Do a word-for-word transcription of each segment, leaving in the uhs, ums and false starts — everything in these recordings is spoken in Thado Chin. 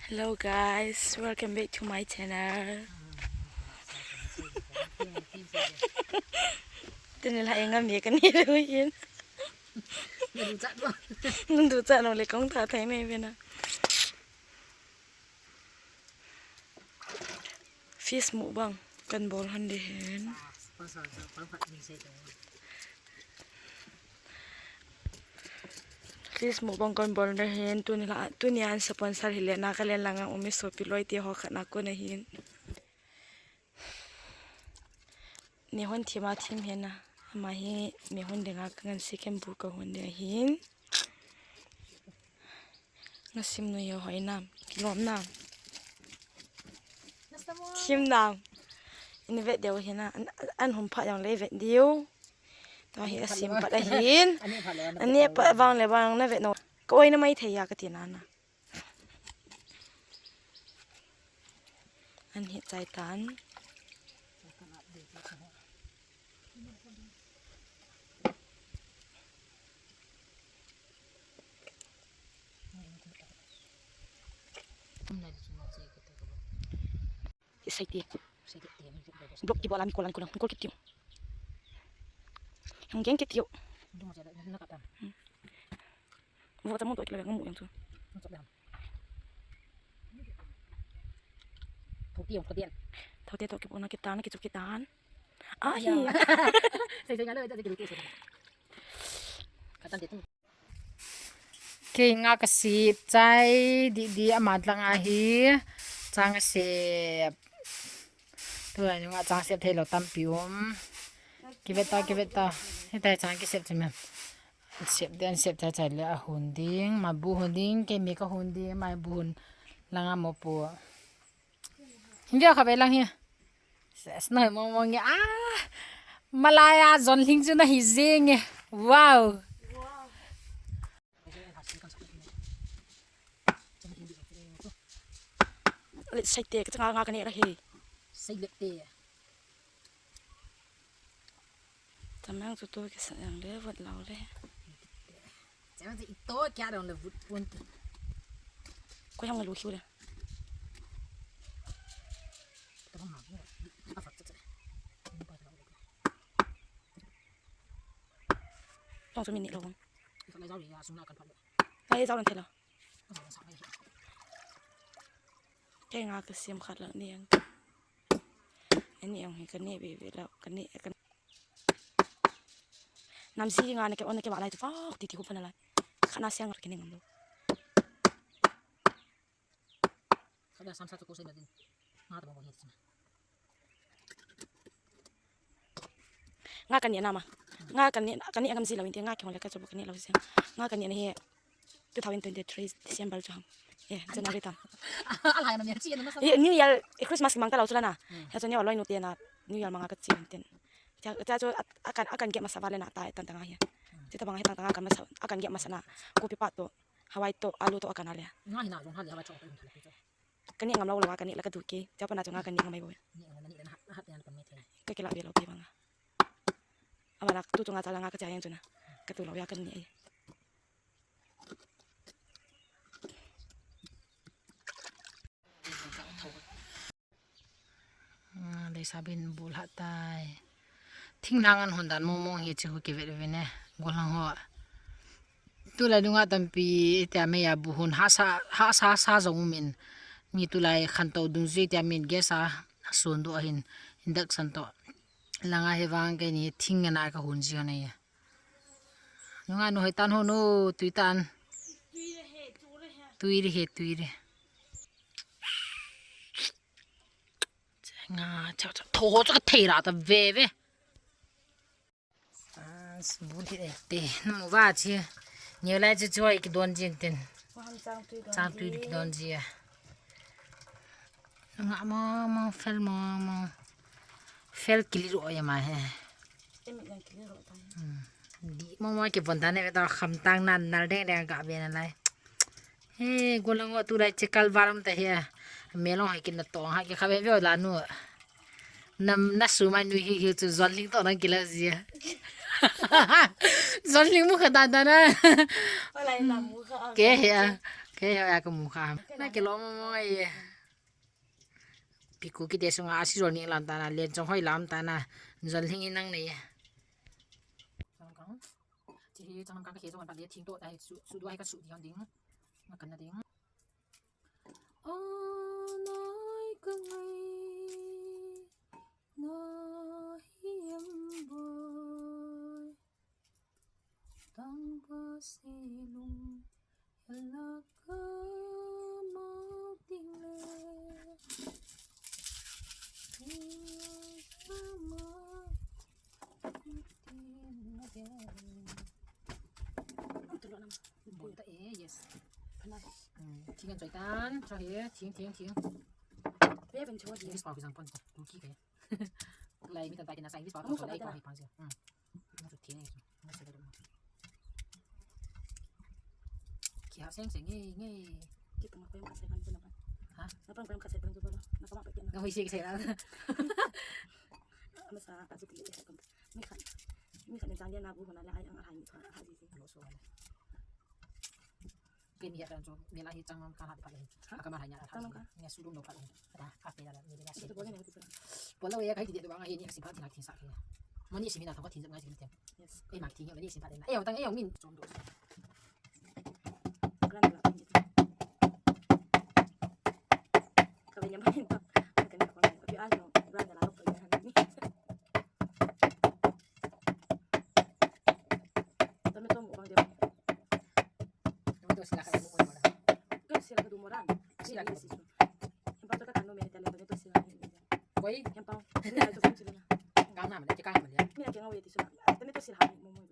Hello guys, welcome back to my channel. Tuni la enga mi kani lu hin. Nundu cha nong le kong tha thai mai vena. Fish mukbang kan bol hande hin. Fish mukbang kan bol hande hin. Tuni la, tuni an sponsor hile Nagaland langa umi sopi loi te ho khat na ko na hin. Ni hon thima thim hena. Ama hi mi hon dinga ka ngan si kem bu ka hon de hin. Nga sim nu yo hoi nam, kilom nam. Thim nam. Ini vet deu hina, an, an hum pha jong le vet deu. To hi asim pat ahin. Ani pat vang le vang na vet no. Ka oi na mai thei ya ka ti na na. An hi chai tan. Sai ti. Blok ti bola mi kolan kolan kol kit tiu. Hong geng kit tiu. Vo ta mo to kila ngam yang tu. Thau ti ong thau ti. Thau ti to ki bona ki tan ki chu ki tan. Ah hi. Sai sai ngalo ja ki lu ti sai. Katan ti tu. Kei nga ka sep chai di di ama lang ahi. Chang sep. Tu la nga chang sep thei lo tampi um. Ki vet ta ki vet ta. Hitai chang ki sep chu men. Sep den sep chai chai le a hun ding, ma bu hun ding, kei mi ka hun ding, mai bu hun langa mo pu. Hin via kha ve lang hi. Ses na mo mo nge a. Malaya Jonling chu na hi jing e. Wow. Le sai te ka nga nga ka ne ra he. Sai le te. Tamang chu to ke sa yang le vat lau le. Chama ji to kya dong le vut pun tu. Ko yang lu khiu le. Tong chu min ni lo. Ai zau lan thela. Kei nga ka sem khat lang ni ang. Ani ang hi ka ne be be lo, ka ne ka. Nam si nga na ke on na ke ma lai tu fa ti ti hu pa na lai. Khana siang ka ne ngam lo. Khana sam sa tu ko se na din. Nga ta mo ko hi. Nga ka ne na ma. Nga ka ne, ka ne ngam ji lo inte nga ke hon le ka chu ka ne lo si. Nga ka ne na he two thousand twenty-three December chu ham. Eh, January tam. Alai na mi chi na sa. Eh, New Year, eh, Christmas ki mang ka lo chu la na. Hmm. Ya chu ne wa loi nu te na New Year manga ka chi ten. Cha cha chu akan akan ge masa vale na ta tan tanga hi. Hmm. Chu ta bang he tan tanga kan masa akan ge masa na. Kopi pa to, hawai to, alu to akan ale. Nga hi na jong hali hawai to. Ka ne ngam lo lo ka ne la ka du ke. Cha pa na chu nga ka ne ngam mai bo. Ni na ni na hat ya kan me te. Ka ke la be lo pe banga. Awa la tu tu nga cha la nga ka cha yang chu na. Ka tu lo ya ka ne. Ah, leisabin bul hat tai. Thinglhang an hon dan mong mong hi chi hu ki vet ve ne. Golhang ho. Tu la dunga tampi tia me ya bu hun ha sa ha sa sa jong min. Mi tu lai khan to dung ji tia min ge sa sun do hin induction to. Langa he vang ke ni thing na ka hun ji ho ne. Nunga nu hoi tan ho nu, tui tan. Tui re he, tui re. Nga, cha, cha, tho ho cha ka thei ra ta ve ve. Ah, bu thi de te. Na mu va chi. Ni lai chi choi ki don jin tin. Chang tui ki don ji. Nga mo mo fel mo mo. Fel kili ro ya ma he. Di mo mo ke von dan ne ta kham tang nan nal deng deng ka be na lai. He, golang wa tu lai che kal varam ta he. Melong hai kin na tong ha ke kha be be la nu. Nam na su mai nu hi hi chu Jonling to nang kila ji. Jonling mu kha dan dan na. Ke he a. Ei, hoiya kamu kha. Na kilom mo mo e. Piku kiti sunga asi jol ni lam tana, len chong hoi lam tana, jol hing inang nei. Chang kang. Chi hi chang kang ka khe jong an pa le thing to ta hi su, su du ai ka su di hon ding. Ma kan na ding. O noi ka ngai. Na hi em boi. Tangba se lung helaka ma ting le. Helaka ma ting le. Bol ta e, yes. Thing an choi tan, cho he, thing, thing, thing. Thing is pau ki jang pon, tu ki ke. Lai mi tan tai na sa English pa ko lai ko hai pan se. Hmm. Mo tu thie nge. Mo se da mo. Kia seng seng nge nge. Ki pang ko yang ka se kan tu na pa. Ha? Na pang ko yang ka se kan tu pa. Na ka ma pa ke na. Na hoi se ke se la. Ama sa ka tu ki se kan. Mi khan. Mi khan ni jang dia na bu na la ai ang hai ni pa ha ji se. Lo so. Kei mi hia tan chu, mi la hi chang ka hat phat le. Ha? Ka ma hai nya hat. Chang ka. Nya su dum lo phat le. Ta, ka pe la la, mi la se. Bol lo ya, kai ti de ba ngai ni si phat ti na ti sa ke. Mo ni si mi na to ka ti ngai si mi te. Yes. Ei ma ti ngai ni si phat le na. Ei, tang ei, min chom do. Gran la. Ka ve nya ma ni ta. Ka ni ko ni. Pi a no, gran la lo ko ya ni. Tomato mo bang de. Tomato sila ka mo mo na. Ka sila ka du mo ran. Sila ka si. Hempa to ka tanu me ta le tomato sila. Koi? Hempa. Ni ai to sila. Ka na ma le ka ma le. Ni ke ngau ye ti sila. Tomato sila mo mo.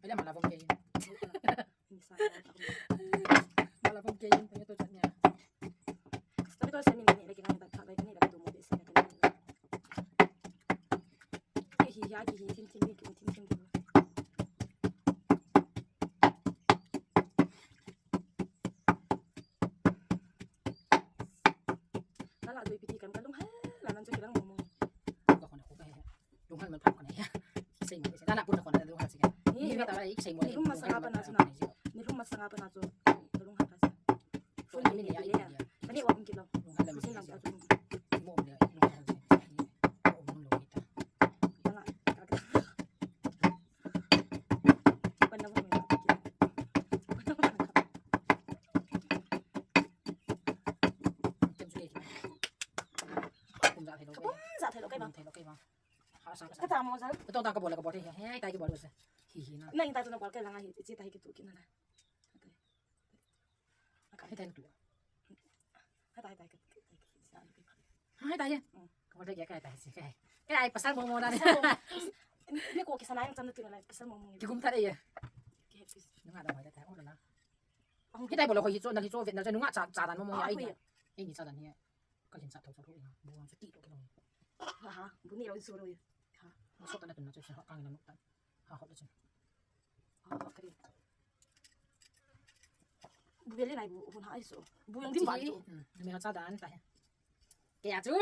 Pele mala bom ke. Ni sa. Mala bom ke tomato chat nya. Tomato sila ni le ke ngau ta ka ni le ka du mo de sila ka ni. Ki hi ya ki hi tin tin ni tin tin. Nala dui piti kam ka lung hal la nan chu kilang mo mo. Ka khona ko ka he. Lung hal man pha khona he. Sei mo sei. Nala pun khona lung hal sei. Ni ni ta ba sei mo. Ni lung masanga pa na chu na. Ni lung masanga pa na chu. Lung hal pa. Phone ni ni ya. Ani wa kin kilo. Lung hal la. Sin lang ka chu. Mo le lung hal sei. Mo mo lo kita. Nala. Ka ta mo sa. Ka to ta ka bol ka bol he. He tai ka bol sa. Hi hi na. Na in ta to na bol ka langa hi. Chi tai ki tu ki na na. He tai tu. Hai tai tai ka. Hai tai ya. Ka bol ta ya kai tai si kai. Kai pasal mo mo da ne. Ni ko ki sana yang cham tu na pasal mo mo. Ki gum ta ya. Ki he pis. Nunga da mai da ta o na. Ki tai bol ko hi cho na hi cho vet na cho nunga cha cha dan mo mo ya ai. Ai ni cha dan hi. Ka lin cha tho cha ro ya. Bu ang cho ti to ki lo. Ha ha. Bu ni lo so ro ya. Ha. So ta na tu na cho ha ka ngi na no ta. Ha ho da cho. Bu ve le nai bu hun ha ai so. Bu yang dim ba chu. Hmm, mi ha cha dan ta he. Ke ya chu.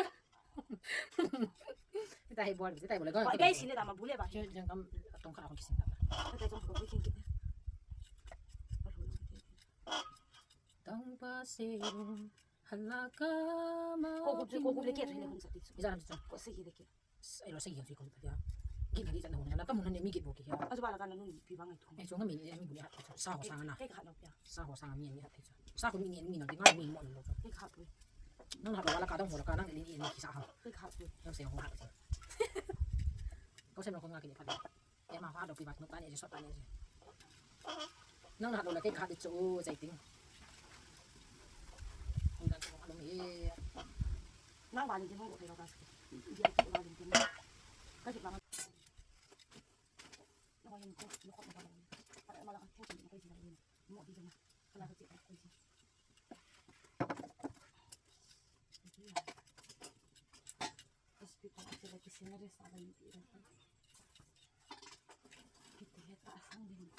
Ta he bol, ta he bol ga. Ba gai si le da ma bu le ba. Che jang kam tong kha ko kisin ta. Ta tong ko kisin ki. Tong pa se hala ka ma. Ko ko ko ko le ke le hun sa ti. Ija ram sa. Ko se ki le ke. Ai lo sei hian sei ko ta ya. Gin ni chan hon na ka mun ne mi git bo ki ya. Aju ba la ka na nun pi bang ai tu. Ai chunga mi ni mi bu ni ha. Sa ho sang na. Kai ka ha lo pia. Sa ho sang mi ni ha. Sa ko mi ni mi no di ngai mi mo lo. Kai ka ha pu. Nang ha lo la ka dong ho la ka nang ni ni ki sa ha. Kai ka ha pu. Nang sei ho ha. Ko sei no ko nga ki ni pha. Ema ha do pi bat no ta ni so ta ni. Nang na ha do la kai kha di chu chai ting. Hong dan chu ha do mi. Nang ba ni hong ko kai lo ka. Dia ko ba ni. Ka ji ba. Na ko yin ko ni ko ba. Ma la ka ko ni ko ji na ni. Mo di na. Ka la ka ji ko ji. Hospital a chila kisina re sa ban ti ra. Kiti he ta sang din.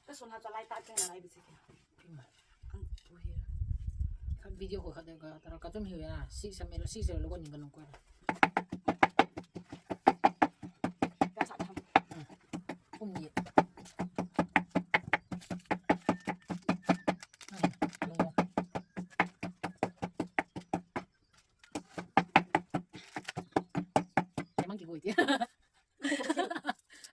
Ka sun ha chalai ta ke na lai bi se ke. Ang pu he. Ka video ko kha de ka tara ka tum hi na. Six sa me lo six lo ko ni ka nong ko.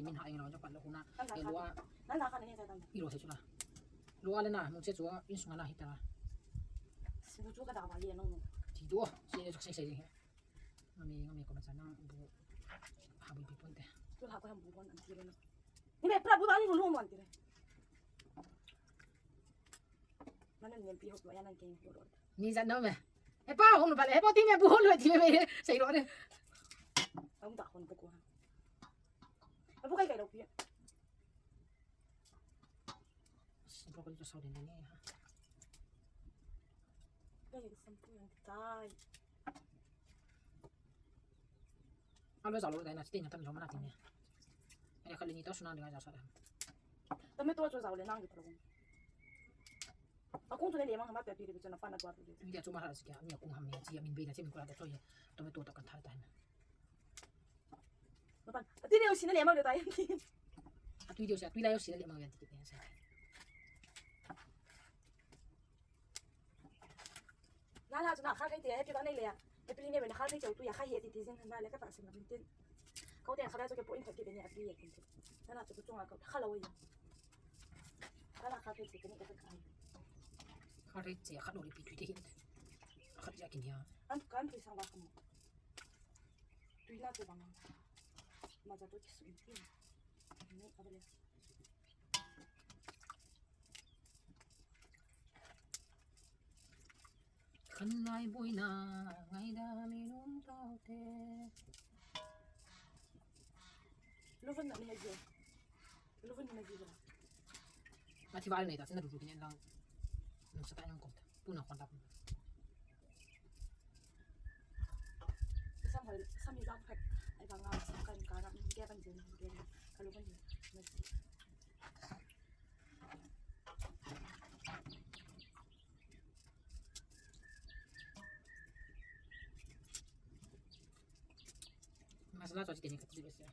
ti min ha eng lo, jo pat lo huna. Nang sa Eh, kha lua. Nang sa kha ni sa tam. I lo se chu la. Lua le na, mu che chu, in sunga na hita. Bu chu ka da ba ye no. Ti do, se ne se se. Ngami, ngami ko ma sa na bu. Ha bu pi pon te. Tu ha ko ham bu pon an ti le na. Ni me pra bu da ni lu lu mon ti le. Mana nem pi hok lo ya nan keng lo lo. Ni sa no me. He pa hon ba le, he pa ti me bu hon lo ti me me. Sei lo ne. Ang da hon bu ko ha. Abu kai kai lo pi. Broccoli to sao den ni ha. Kai sam pu yang tai. Alu jao lo dai na, ti na tam jao mana ti ni. Ai, kha le ni to suna ni jao sa da. Tomato chu jao le nang ki pro. A kung chu le le mang ma pe pi pi chu na pa na tua pi. India chu ma ha si kya, mi a kung ham ni, chi a min be na, chi min ko la da choi. Tomato to kan thar ta na. Ma pan. A ti le si na le mang le ta yan ti. A tui dio si, a tui la yo si na le mang yan ti ki pe sa. Na la chu na kha kai te, happy ba nei le ya. Happy ni le na kha kai chau tu ya kha he ti ti jin na le ka ta sin na min tin. Kau te kha la chu ke po in kha ke be ni a ti ye tin. Na la chu ku chunga ka kha lo ye. Na la kha kai te ke ni ka ka. Kha kai te kha lo ri pi tu te hin. Kha ja kin ya. An kan tu sang ba ka mo. Tu na tu ba ma. Ma ja tu ki su in ti. Ni ka ba le. Khanlai boina ngaidam in um taute. Luvun na ni haji. Luvun na ji. Ati ba nei ta, sina dudu kini lang. Nung sa ta yung kong ta. Puna kong ta. Sam hoi, sam hi lang phek. Ai ba nga sam kan ka na ke ban jin ke. Ka luvun na ji. Masala chu ti ni ka ti be se.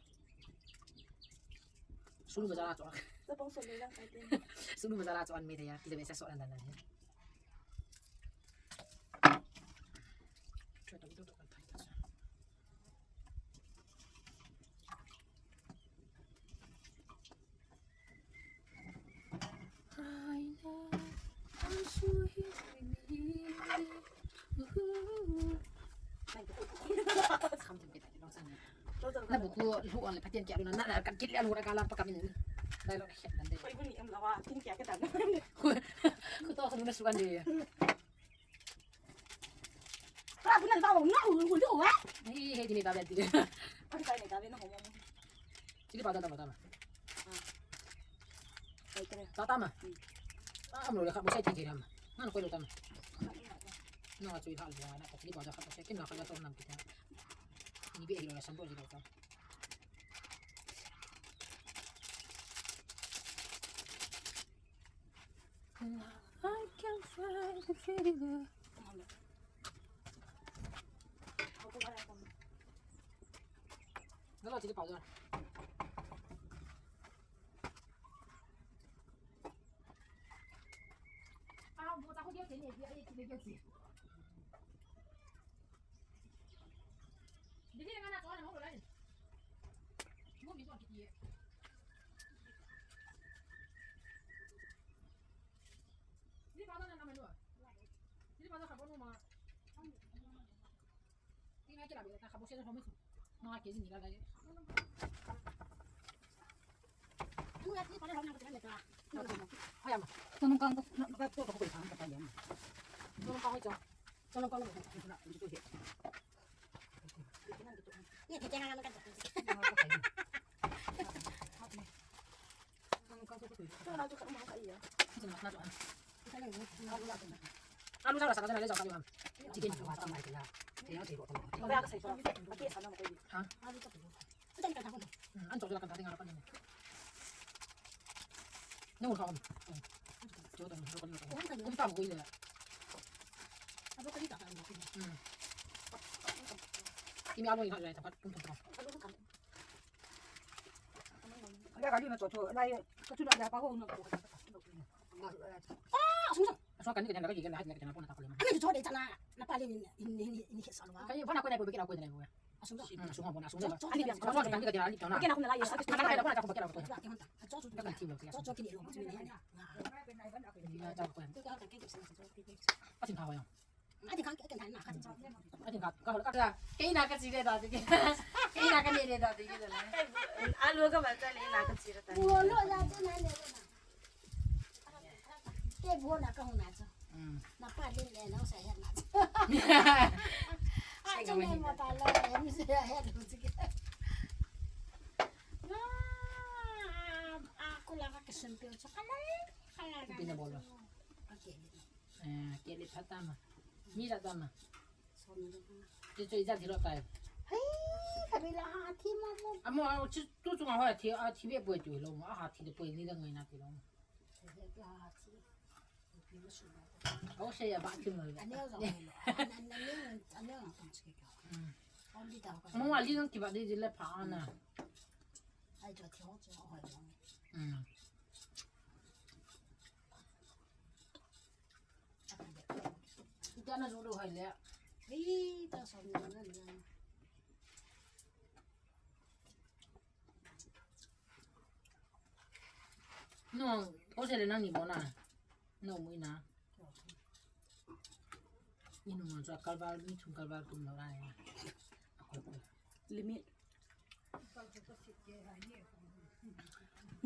Sulu bazar chu. Tapang sulu lang kai tin. Sulu bazar chu an me de ya, ti be se so an dan dan. Chu ta to to kan thai ta. Na bu khu lu an le Pathen kia lu na na kan kit le lu ra ka la pa ka min. Dai lo khet dan de. Koi bu ni am la wa, tin kia ka dan. Khu to khu na su an de. Ka bu na ba na u lu wa. Hei, hei, ti ni ta be ti. Ka ta ni ta be na ho mo. Chili powder tama tama. Kai kare. Ta tama. Hmm. Ah, amlo le kha bo sai ti ti ram. Nan koi lo tama. Na chu ha lo na ka chili powder kha bo sai kin na kha la to nam kita. Ni be hi lo san bo ji lo ta. I can find the feeling. Nalo chili powder. Alu sa la sa la sa la sa la. Chicken sa la sa la sa la. Kaya kasi ko. Ha? Hmm, an chok la kan ta ding ara pa ni. Nung sa. Cho dong ro kan. Ko ta ko ile. Hmm. Kimi alu ni ha ya ta pat pun pun. Ada kali na cho cho lai ka chu da da pa ho na ko. Ah, sung sung. Aswa kan ni ka jana ka ji ka na ha ni ka jana ko na ta ko le ma. Ani cho de chana na pa le ni ni ni ni ni sa lo. Ka ni fa na ko na ko be ki na ko na ko. Asung sung. Hmm, asung sung, asung sung. Ani biang. Aswa kan ni ka jana ni ka na. Ki na ko na lai. Ka na ka na ko na ta ko be ki na ko. Cho cho. Cho cho ki ni lo. Ni na ta ko. Asin ka wa ya. Ati kang ke kan na ka. Ati ka ka ka ka. Ke na ka chi le da de. Ke na ka ne le da de ke da. Alu ka ba ta le na ka chi le ta. Wo lo la de na le na. Ke bo na ka ho na cha. Mm. Na pa le le na sa he na. A cha ne mo ta le ni se he lu chi ke. Na a ko la ka ke sen pe cha ka le. Ka la ka. Pina bolo. Okay. Eh, ke le pha ta ma. Mi la ta ma. Ti chu ija thilo tai. Hei, ka bila ha thi mo mo. Amo a chu tu chu nga ho thi a thi be poi tu lo mo a ha thi de poi ni da ngai na ti lo. Ka ha thi. Pi mo su. Ka o se ya ba thi mo. Ane o zong lo. Ane ane ane ane o tong se ka. Mm. Mo a li nang ki ba de de le pha na. Ai cho thi ho cho ho lo. Mm. Ita na zulu hai le. Hei, ta som na na na. No, ko se le nang ni mo na. No, mo na. Ni no mo sa kalbal, ni chung kalbal tum lo na. Limit.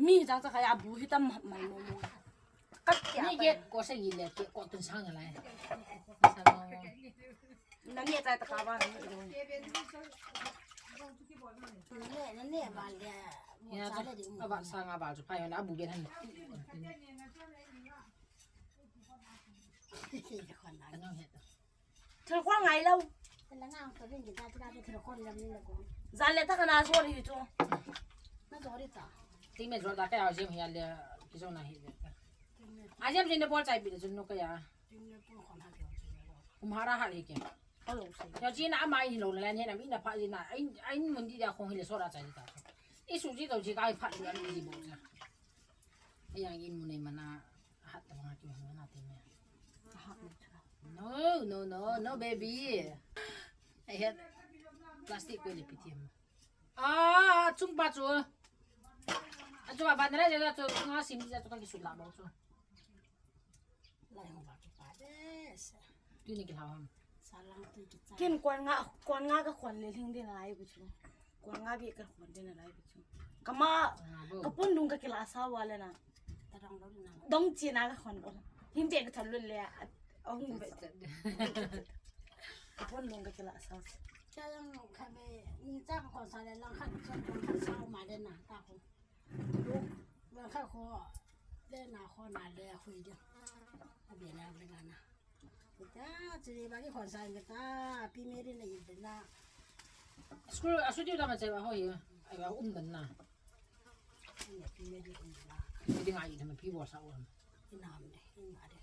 Mi jang cha kaya bu hi tam mai mo mo. Kat kya ni pa. Ye ko se yi le ke ko tun sang lai. Sa lo. Na ne cha ta ka ba ni. Na ne, na ne ba le. Ya cha le di. Aba sa nga ba chu phai na bu be han. Ke khon na. Ano he ta. Thil khol ngai lo. Thil ngai to ring kita kita thil khol lam ni ko. Jan le ta kana zori tu. Na zori ta. Ti me zor da ka ya jim ya le ki zo na hi le. A jim jin de bol chai bi de jun no ka ya. Kum hara ha le ke. Hello, si. Ya jin na mai lo le ne na mi na pha jin na. Ai ai mun di da khong hi le so da chai ta. I su ji to ji ka ai pha di an di bo ja. Ai yang in mun nei mana. Ahat ta bang aki mana te me. No, no, no, no, baby. I had plastic ko le pitim. Ah, chung pa chu. A chu ba na le ja chu nga sim ja chu ka ki su la ba chu. Tu ni ki la ham. Kin kwan nga, kwan nga ka khon le hling din lai bu chu. Kwan nga bi ka khon din lai bu chu. Kama, ka pon lung ka kila sa wa le na. Dong chi na ka khon bo. Him te ka thal le a hung be. Ka pon lung ka kila sa. Cha yang ka be ni cha ka khon sa le lang khan cha ka sa ma le na ta ko. Lang khan ko le na ko na le hui de. A be na le na. Kita, chiri ba ki khon sa kita, pi me ri na yin na. School, a suti da ma chai ba ho ye. Ai ba um dan na. Pi me ri um na. Pi ding ai da ma pi bo sa um. Ina am de, ina de.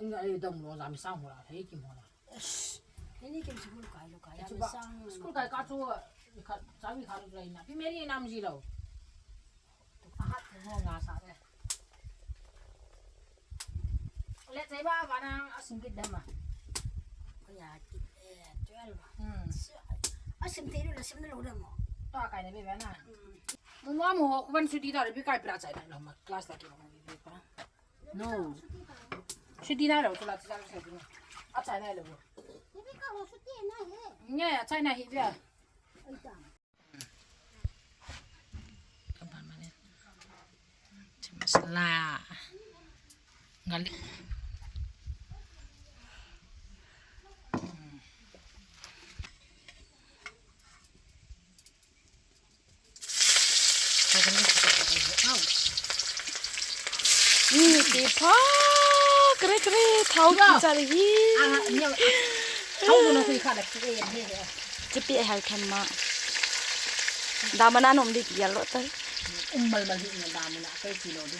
Ina ai dong lo za mi sang ho la, thei kim ho la. Ni kim school kai lo kai. Chu ba, school kai ka chu, ka, cha mi ka lo lai na. Pi me ri nam ji lo. Ahat mo nga sa de. Le chai ba ba na a sim kit dem a. Ko ya kit, eh, twelve. Hmm. A sim te lu la sim na lo dem mo. To kai ne be ba na. Hmm. Mo mo mo ko ban suti da bi kai pra chai na lo ma class la ki mo bi pa. No. Suti na lo ko la chai na lo. A chai na lo. Ni bi ka ho suti na he. Ne, a chai na hi bia. Ai ta. Masala. Ngali. Ni ti pha, kre kre, thau ki chal hi. Thau na kui kha la ki e he he. Chipi e hal khem ma. Damana nom di ki yalo tai. Um mal mal hi na damana kai chi lo di.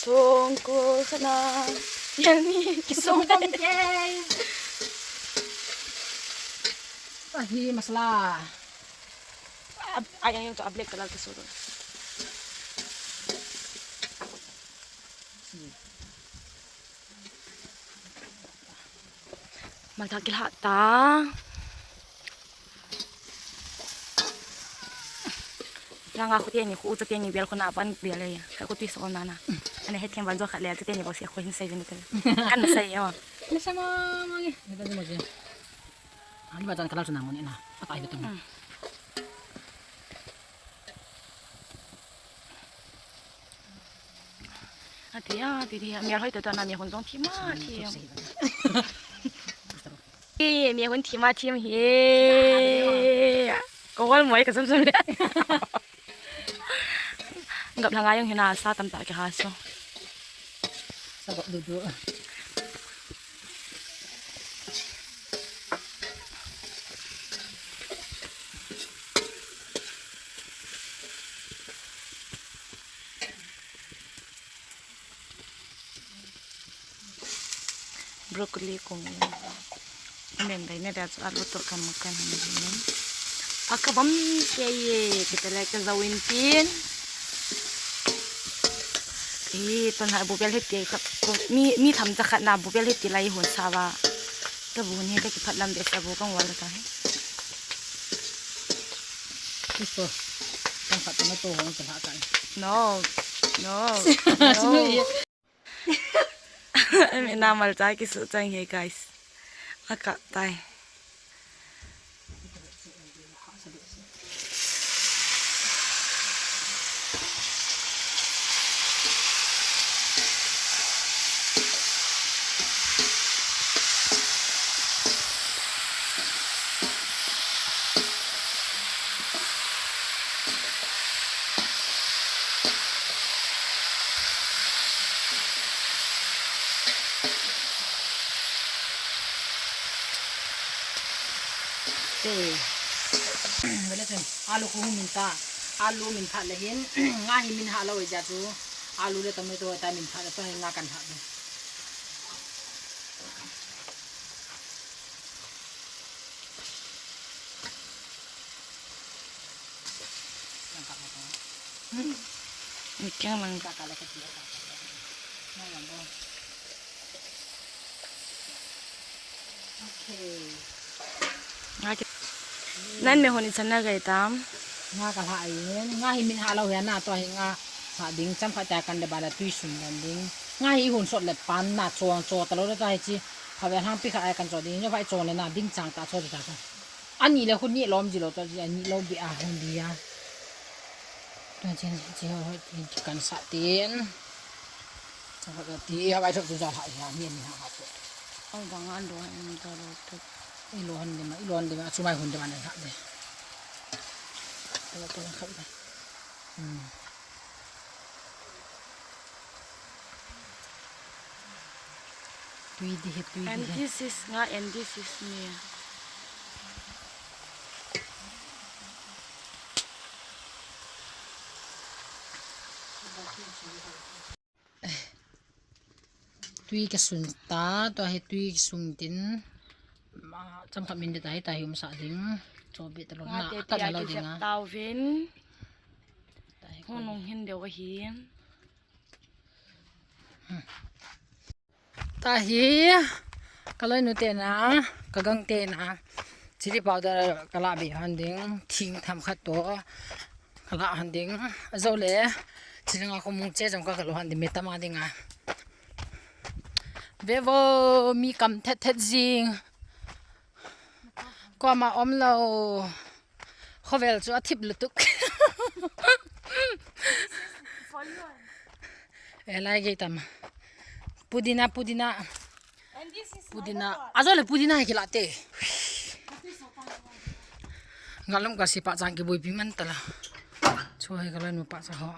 Songko sana. Yang ni. Songko ke. Ahi masala. Ab-, ayang yung to, a black color to suru. Malcha kilha ta. Langa khu teni khu u cha teni bel khu na pan bel le. Kha khu tui so na na. Ane het ken ban jo khat le cha teni bol se khu hin sai vin ka. Kan sai yo. Ni sama mangi. Ni ta mo je. Ani ba jan kala chu na mo ni na. Atai betum. Ati a, ati dia, mi hoi to to na mi hon jong thi ma thi. E, mi hon thi ma thi he. Ko hol moi ka sam sam le. Gap langa jong hina sa tam ta ke ha so. Sa gap du du. Broccoli kong. Amen dai ne da chu alu to kam kan ni. Aka bam ke ye, kita le ka zawin tin. Ih, ton ha bu bel het ke ka, mi, mi tham cha khat na bu bel het ke lai hon sa ba. Ka bu ni da ki phat lam de sa bu kong wal ta he. Isto. Kan khat na to hon ka ha kai. No. No. Sinu ye. Em, ina malcha kisu chang he, guys. Aka tai. Te. Vele chen. Alu khu min ta. Alu min phat le hin. Nga hi min ha lo ja chu. Alu le tomato ta min phat le to hin nga kan ha. Keng lang. Okay. Nga ki-, nan me hon i chan na gai tam. Nga ka lha ai, nga hi min ha lo hi na to hi nga ha ding cham khat ta kan de ba la tui sum dan ding. Nga hi hun sot le pan na chong cho ta lo ta hi chi. Kha ve hang pi kha ai kan cho ding, nyo vai cho le na ding chang ta cho ta ka. Ani le hun ni lom ji lo ta ji, ani lo bi a hun bi a. Ta chen chi ho ho kan sa tin. Sa ho ti ha vai so tu ja ha ya ni ni ha ha. Au dang an do ha ni ta lo tu. I lo han de ma, i lo han de ma, chu mai hun de ma ne ha de. Ta ta kha de. Hmm. Tui di he, tui di he. And this is nga, and this is me. Tui ka sun ta, tua hi tui ka sun tin. Ma, cham khat min de ta hi, ta hi um sa ding. Cho bit lo na, ta na lo ding a. Tau vin. Ta hi ko. Hung nung hin deu ahin. Ta hi, ka loinu te na, ka gang te na, chili powder ka la be han ding, thing tham khat to, ka la han ding, a zo le, chili nga ko mung che jong ka ka lo han ding, me tama ding a. Ve vo, mi kam thet thet jing, ko ma om lo. Khovel chu a thip lutuk. Eh, lai gei tam. Pudina, pudina. Pudina. A zo le pudina hi kila te. Ngalam ka si pa chang ki bui pi man tala. Chu hi ka loinu pa cha ho.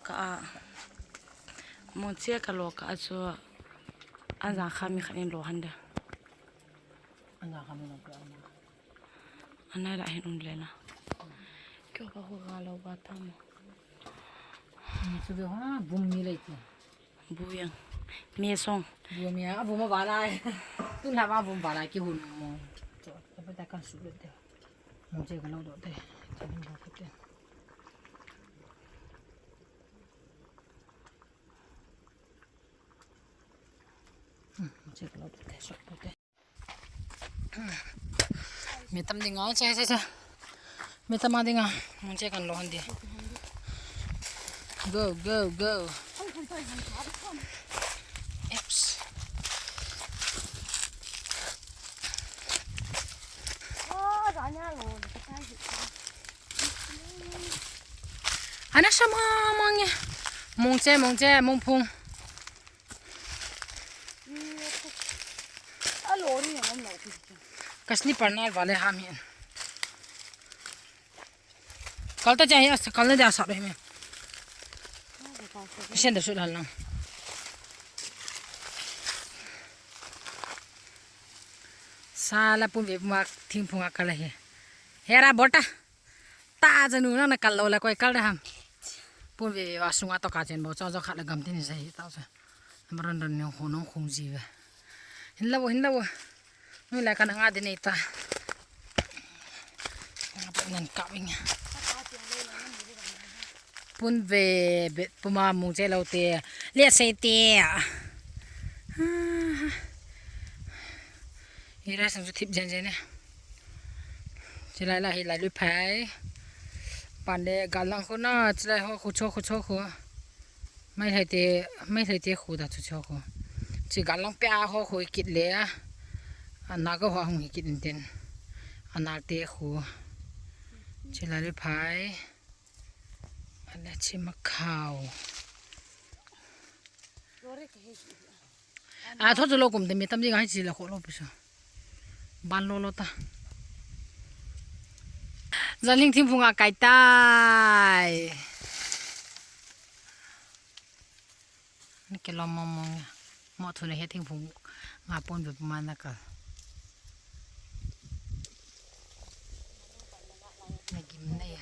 Ka a, mong che ka lo ka a chu, an jang kha mi khat in lo han de. An jang kha mi lo ka a. An nai la hin um le na. Kyo ka hu ga lo ba ta mo. Ni chu be ha, bum mi le ti. Bu yang. Mi song. Bu mi a, bu ma ba lai. Tun la ma bu ba lai ki hun mo. Cho, ta ba ta kan su le de. Mong che ka lo do te. Che ni ba te. Me tam ding a, che, che, che. Me tam a ding a. Mong che kan lo han di. Go, go, go. Oops. Ana sama mong e. Mong che, mong che, mong phung. Ka slipper nal vale ham hin. Kal ta cha hi as kal na dia sa re me. Sen da su lal lang. Sala pun ve ma thing phung a kal hi. Hera bota. Ta janu na na kal lo la koi kal da ham. Pun ve ve wa sunga to ka chen bo cho cho khat la gam tin sa hi ta sa. Maran ran ne ho nong khung ji ve. Hin la wo, hin la wo. Noi la ka na nga de nei ta. Nga pa nan ka wing. Pun ve, be, puma mong che lo te. Le sei te. Hi lai sang chu thip jen jen e. Chilai la hi lai lui phai. Pan de gal lang khu na, chilai ho khu cho khu cho khu. Mai lai te, mai lai te khu da chu cho khu. Chi gal lang pia ho khu kit le a. A na ka ho hung hi kit in tin. A na te khu. Chilai lui phai. Ala chi ma khau. A tho chu lo kum te mi tam ding a hi chi la kho lo pi sa. Ban lo lo ta. Janhing thing phung a kai tai. Ni ke lo mong mong ya. Mo thu ne he thing phung nga pon ve puma na ka. Na gim na ya.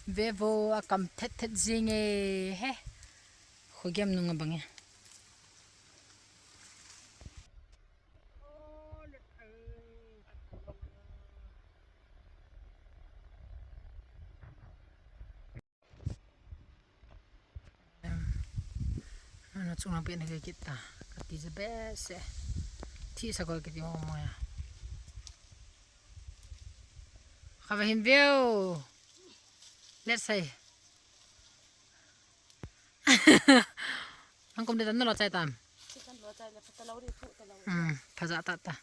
Ve vo a kam thet thet jing e he. Khu giam nung a bang e. Ana chung lang pe na ke kit ta. Ka ti je be se. Thi sa ko kiti mo mo ya. Kha ve hin veu. Let's say. Nang kum de tan na lo chai tam. Chikan lo chai le pha ta lo ri phu ta lo. Hmm, pha ja ta ta.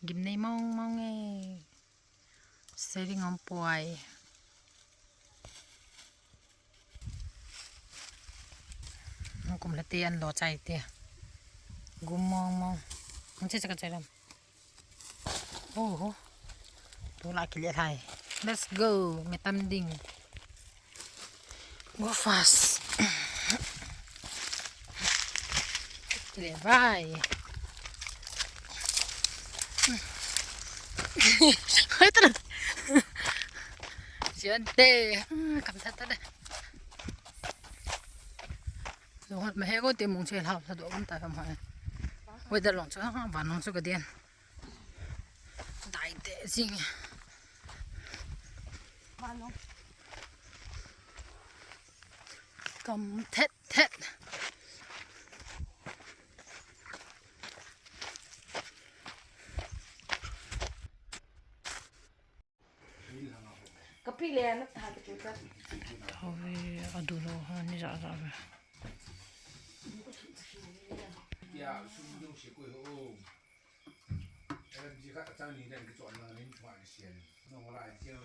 Gim nei mong mong e. Seri ngom puai. Nang kum la te an lo chai te. Gum mong mong. Nang che che ka chai lam. Oho. Tu la kile thai. Let's go. Me tam ding. Go fast. Kile vai. Hoi tara. Sian te. Kam that ta de. Zo hot ma he ko te mong che hlau sa do kam ta kam ha. Weather long chu ha, van long chu ka dian. Dai te sing. Kam thet thet. Kapi le na ta tu ta. Hoi, adu lo ha, ni ja ja ve. Ya, sum dong si ko ho. Em ji ka ta ni den ke chon na ni chwa ni sian. No la ke.